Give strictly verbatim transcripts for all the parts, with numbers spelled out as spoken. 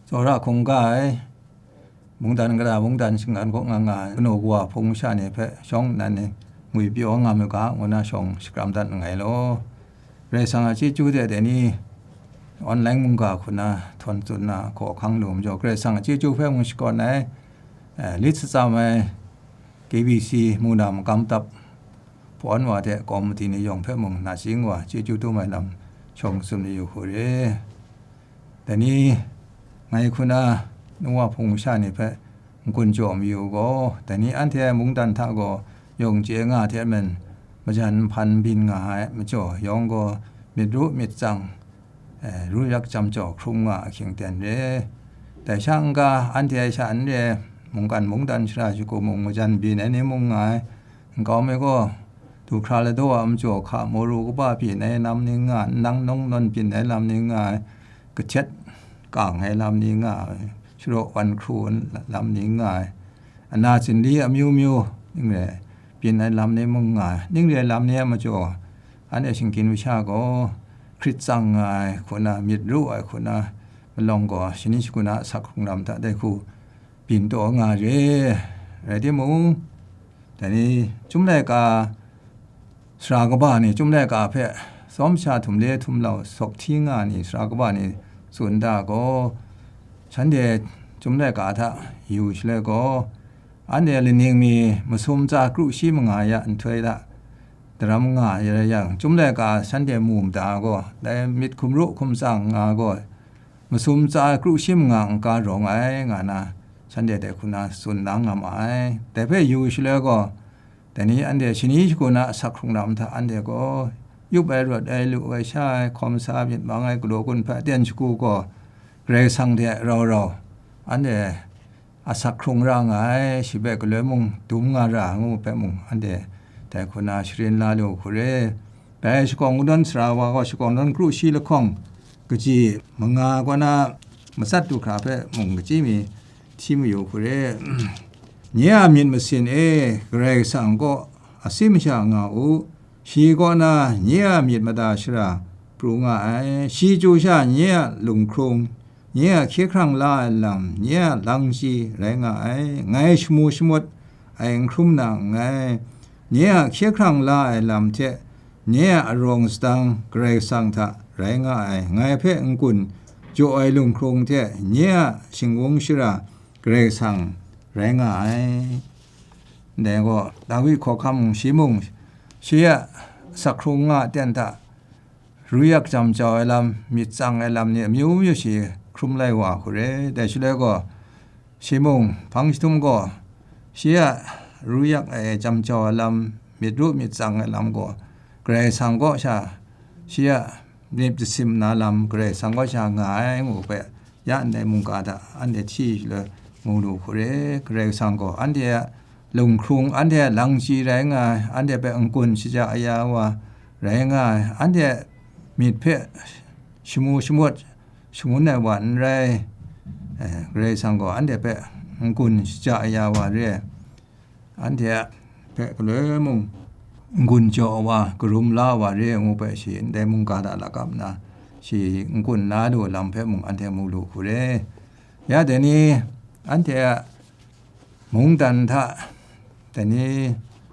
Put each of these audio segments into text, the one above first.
Tsawra hkungga ai, mungdan kara, mungdan shinggan kaw nga nga ai, kanu kawa hpung masha ni hpe shawng nnan ni ngwi pyaw nga mu ga, ngu na shawng shakram dat nngai law. Karai Kasang a chyeju de, dai ni online mungga hku na htawn tsun na hkaw hkang lu majaw, Karai Kasang a chyeju hpe mung shakawn ai, eh, lit shatsam ai K B C mungdan makam tap pawn wa de, kawmiti ni yawng hpe mung nachying wa chyeju dum ai lam shawng tsun mayu hku re. Dai ni, ngai hku na nu wa hpung masha ni hpe n-gun jaw mayu gaw, dai ni anhte mungdan hta gaw yawng chye nga hte mung, majan nhpan byin nga ai majaw, yawng gaw myit ru myit tsang, eh, ru yak jam jau hkrum nga ahkying ten re. Dai sha n-ga, anhte sha n re, mungkan mungdan shara shagu mung majan byin ai ni mung nga ai, nkau mi gaw, du hkra ladaw a majaw hka, maru kaba byin ai lam ni nga ai, nang nawng nawn byin ai lam ni nga ai, kahtet kang ai lam ni nga ai, sharaw wan hkru lam ni nga ai, ana zinli amyu myu, ning re byin ai lam ni mung nga ai, ning re lam ni a majaw, anhte shinggyim masha gaw hkrit tsang nga ai hku na, myit ru ai hku na, malawng gaw shani shagu na asak hkrung lam hta dai hku byin taw nga re. Rai timung, dai ni, Chyum laika sara kaba ni, Chyum laika hpe tsawm sha htum le htum lau sawk hti nga ni sara kaba ni tsun da gaw, shanhte Chyum laika hta yu shaloi gaw, anhte laning mi masum tsa kru shi manga ya nhtoi hta daram nga ya rai yang, Chyum laika shanhte mu mada gaw, dai myit hkum ru hkum tsang nga gaw, masum tsa kru shi manga n-ga rawng ai, nga na, shanhte dai hku na tsun na nga ma ai. Dai hpe yu shaloi gaw, dai ni anhte shani shagu na asak hkrung lam hta anhte gaw, yup ai, rawt ai, lu ai, sha ai, hkawm sa, myit mang ai, galaw gun hpe aten shagu gaw, Karai Kasang hte rau rau, anhte asak hkrung ra nga ai, shi hpe galoi mung dum nga ra ngu hpe mung, anhte dai hku na sharin la lu hku re. Dai shakawn kungdawn sara wa gaw, shakawn kungdawn kru shi lahkawng kaji manga kaw na matsat du hkra hpe mung, kaji mi hti mayu hku re. Nye a myit masin e, Karai Kasang kaw asi masha nga u, shi kaw na nye a myit mada shara pru nga ai, shi chyu sha nye a lunghkrung, nye a hkye hkrang la ai lam, nye a langchyi rai nga ai, ngai shamu shamut ai n hkrum na nngai, nye a hkye hkrang la ai lam hte nye a arawng sadang Karai Kasang hta rai nga ai, ngai hpe n-gun jaw ai lunghkrung hte nye a shingwung shara Karai Kasang rai nga ai. Ndai gaw, Dawi hkawhkam mung, shi mung, shi a asak hkrung nga aten hta, ru yak jam jau ai lam, myit tsang ai lam ni amyu myu shi hkrum lai wa hku re. Dai shaloi gaw, shi mung, hpang jahtum gaw, shi a ru yak ai jam jau ai lam, myit ru myit tsang ai lam gaw, Karai Kasang kaw sha, shi a myit jasim na lam, Karai Kasang kaw sha nga ai ngu hpe, ya ndai mungga hta anhte hti shaloi mu lu hku re. Karai Kasang gaw anhte a lunghkrung, anhte a langchyi rai nga ai, anhte hpe n-gun shaja ya wa rai nga ai, anhte myit hpe shamu shamut shangun ai wa n rai, eh, Karai Kasang gaw anhte hpe n-gun shaja ya wa re ai, anhte hpe galoi mung n-gun jaw wa, karum la wa re ai ngu hpe shi ndai mungga hta lakap nna shi n-gun la lu lam hpe mung anhte mu lu hku re. Ya dai ni, anhte a mungdan hta, dai ni,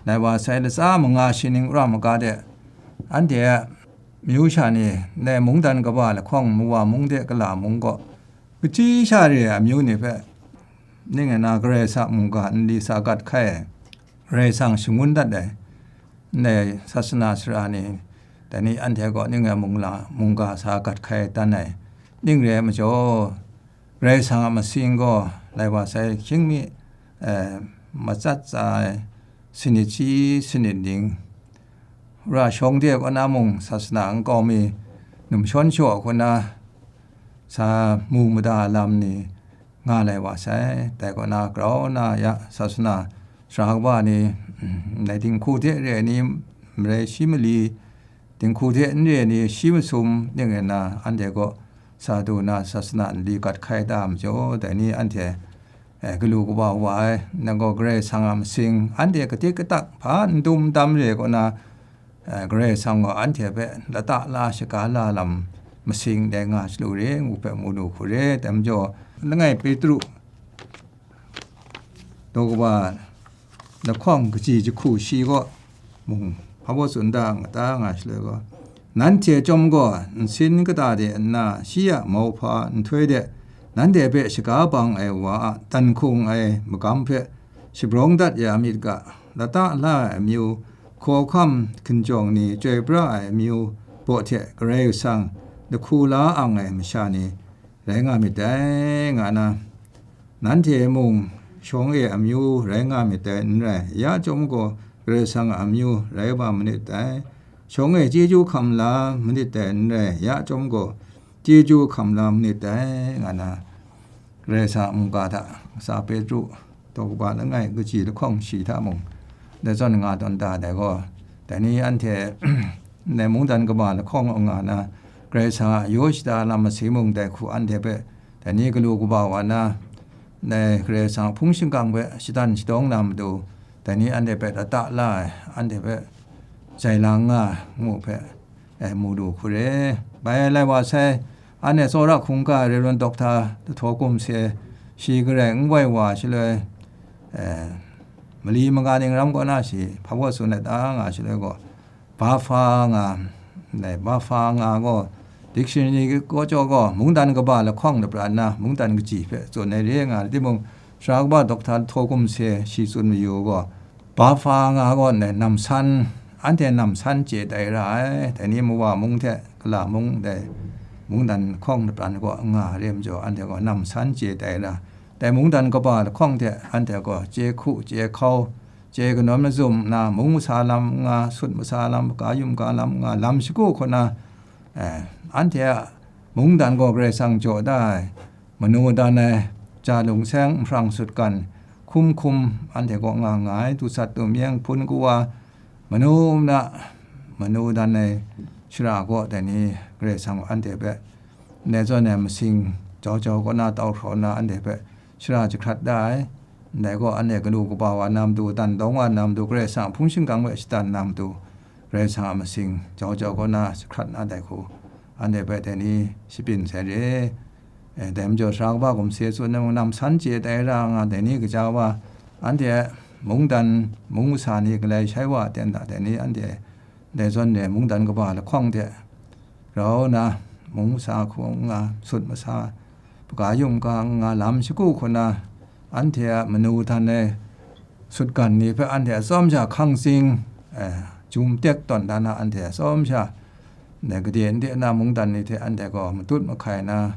lai wa sai latsa manga shi ning ra maga de, anhte a myu sha ni, ndai mungdan kaba lahkawng mawa mung de kala mung gaw, kaji sha re ai amyu ni hpe, ning ai na Karai Kasang mungga nli sa gat hkai ai, Karai Kasang shangun dat ai, ndai sasana sara ni, dai ni anhte gaw ning ai mungla, mungga sa gat hkai dan ai, ning re ai majaw, Karai Kasang a masing gaw lai wa sai hkying mi, eh, matsat tsa ai, sanit shi, sanit ning, ra shawng de kaw na mung, sasana nkau mi, numshawn shaw hku na, sa mu mada lam ni nga lai wa sai. Dai kaw na, grau na ya, sasana sara kaba ni, mm, ndai dinghku hte re ai ni, marai shi mali, dinghku hte n re ai ni, shi masum ning rai nna, anhte kaw sa du na, sasana nli gat hkai da majaw, dai ni anhte, eh, galu kaba wa ai, nang gaw Karai Kasang a masing, anhte katik katak hpa n dum n dam re ai kaw na, eh, Karai Kasang gaw anhte hpe lata la shaga la lam masing dai nga shalu re, ngu hpe mu lu hku re, dai majaw, langai Petru daw kaba lahkawng kaji jahku shi kaw mung, hpa baw tsun da nga ta nga shaloi gaw, nanhte chyawm gaw nsin kata de nna shi a mauhpa nhtoi de nanhte hpe shaga bang ai wa a dan hkung ai magam hpe shabrawng dat ya myit ga, lata la ai amyu, hkawhkam hkinjawng ni, chyoi pra ai amyu baw hte Karai Kasang lahku la ang ai masha ni rai nga myit dai, nga na, nanhte mung shawng e amyu rai nga myit dai n rai, ya chyawm gaw Karai Kasang a amyu rai wa manit dai, shawng e chyeju hkam la manit dai n rai, ya chyawm gaw chyeju hkam la manit dai, nga na, Karai Kasang a mungga hta, kasa Petru daw kaba langai kaji lahkawng shi hta mung, dai zawn nga tawn da dai gaw, dai ni anhte ndai mungdan kaba lahkawng nga na, Karai Kasang a yaw shada lam masing mung dai hku anhte hpe, dai ni galu kaba wa na, ndai Karai Kasang a hpung shingkang hpe shadan shadawng na matu, dai ni anhte hpe lata la ai, anhte hpe jai lang nga ai ngu hpe, e, mu lu hku re. Bai lai wa sai, anhte tsawra hkungga Reverend Doctor Lahtaw Kumhse, shi garai n wai wa shaloi, e, mali maga ning ram kaw na shi hpa baw tsun ai ta nga shaloi gaw, Bapha nga, ndai Bapha nga gaw, dictionary kaw jaw gaw, mungdan kaba lahkawng lapran na, mungdan kaji hpe tsun ai re nga ai timung, sara kaba Doctor Lahtaw Kumhse shi tsun mayu gaw, Bapha nga gaw ndai namsan, anhte namsan chye tai ra ai, dai ni mawa mung hte kala mung dai mungdan lahkawng lapran kaw nga re majaw, anhte gaw namsan chye tai ra, dai mungdan kaba lahkawng hte anhte gaw chye hku, chye hkau, chye kanawn mazum nna, mung masa lam nga, sut masa lam, ga yum ga lam nga, lam shagu hku na, eh, anhte a mungdan gaw Karai Kasang jaw da ai, manu dan ai, ja lungseng, nhprang sutgan, hkum hkum, anhte kaw nga nga ai, dusat dumyeng, hpun kawa, manu na, manu dan ai shara kaw dai ni Karai Kasang anhte hpe, ndai zawn ai masing jau jau kaw na, tau hkraw na, anhte hpe shara jahkrat da ai. Ndai gaw anhte galu kaba wa na matu, dan dawng wa na matu, Karai Kasang a hpung shingkang hpe shadan na matu, Karai Kasang a masing jau jau kaw na jahkrat na dai hku, anhte hpe dai ni shabyin sai re. E, dai majaw, sara kaba Kumhse tsun ai mung, namsan chye tai ra nga, dai ni kaja wa, anhte mungdan, mung masa ni galai shai wa ten da, dai ni anhte dai zawn re mungdan kaba lahkawng hte grau na, mung masa hku nga, sut masa, ga yum ga nga, lam shagu hku na, anhte a manu dan ai sutgan ni hpe anhte atsawm sha hkang sing, eh, jum tek tawn dan na, anhte atsawm sha, dai gade nde na mungdan ni hte anhte gaw matut mahkai na,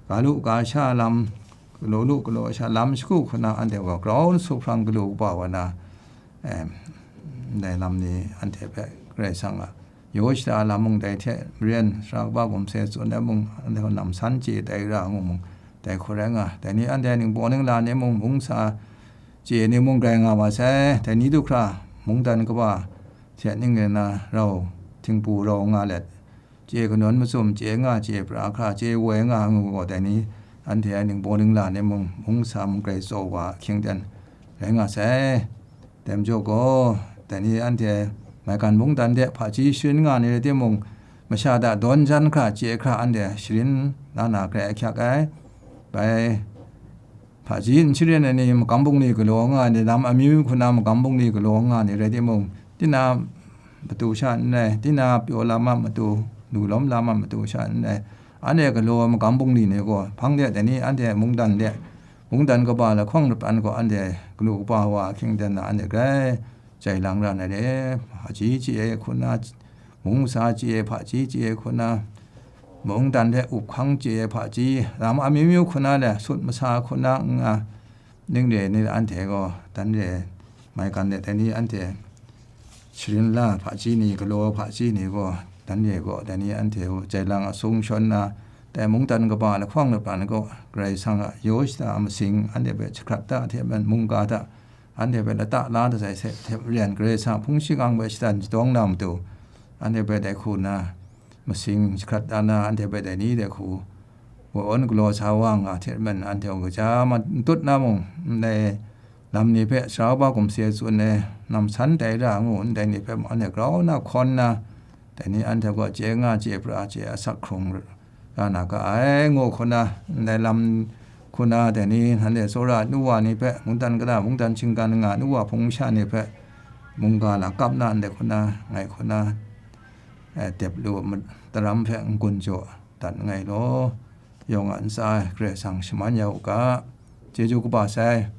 ga lu ga sha lam, galaw lu galaw sha lam shagu hku na, anhte gaw grau nsup hprang galu kaba wa na, em, ndai lam ni anhte hpe Karai Kasang a yaw shada lam mung, dai hte maren sara kaba Kumhse tsun ai mung, anhte gaw namsan chye tai ra ngu mung, dai hku rai nga, dai ni anhte ningpawng ningla ni mung, mung sa chye ni mung grai nga wa sai, dai ni du hkra mungdan kaba hte ning rai na rau, htingbu rau nga let, chye kanawn mazum, chye nga, chye pra hkra, chye woi nga ngu gaw, dai ni anhte a ningpawng ningla ni mung, mung sa mung grai tsaw wa ahkying ten rai nga sai. Dai majaw gaw, dai ni anhte maigan mungdan de hpaji sharin nga ni rai timung, masha hta dawn jan hkra, chye hkra anhte sharin na na grai ahkyak ai. Bai, hpaji n sharin ai ni, magam bungli galaw nga ai ni, lam amyu hku na magam bungli galaw nga ai ni rai timung, tina matu sha n rai, tina pyaw lam a matu, lu lawm lam a matu sha n rai, anhte galaw ai magam bungli ni gaw, hpang de dai ni anhte mungdan de, mungdan kaba lahkawng lapran gaw anhte galu kaba wa ahkying ten na anhte grai jai lang ra na re, hpaji chye ai hku na, mung masa chye ai hpaji chye ai hku na, mungdan hte up hkang chye ai hpaji, lam amyu myu hku na le, sut masa hku na n nga, ning re ni anhte gaw, dan re, maigan de dai ni anhte sharin la hpaji ni, galaw hpaji ni gaw, dan re gaw, dai ni anhte gaw jai lang a sung shawn na, dai mungdan kaba lahkawng lapran gaw, Karai Kasang a yaw shada a masing anhte hpe jahkrat da hte maren, mungga hta anhte hpe lata la da sai hte maren, Karai Kasang a hpung shingkang hpe shadan shadawng na matu, anhte hpe dai hku na, masing jahkrat da na, anhte hpe dai ni dai hku, wa awn galaw sa wa nga hte maren, anhte gaw kaja ma n tut na mung, ndai lam ni hpe sara kaba Kumhse tsun ai namsan tai ra ngu ndai ni hpe mung, anhte grau na hkawn na, Dai ni anhte gaw chye nga, chye pra, chye asak hkrung ra na ga ai, ngu hku na, ndai lam hku na, dai ni nanhte tsawra nu wa ni hpe, mungdan kata, mungdan shinggan nga nu wa hpung masha ni hpe, mungga la kap na ndai hku na, ngai hku na, eh, dep lu ma-, daram hpe n-gun jaw dat nngai law, yawng a ntsa e Karai Kasang shaman ya u ga, chyeju kaba sai.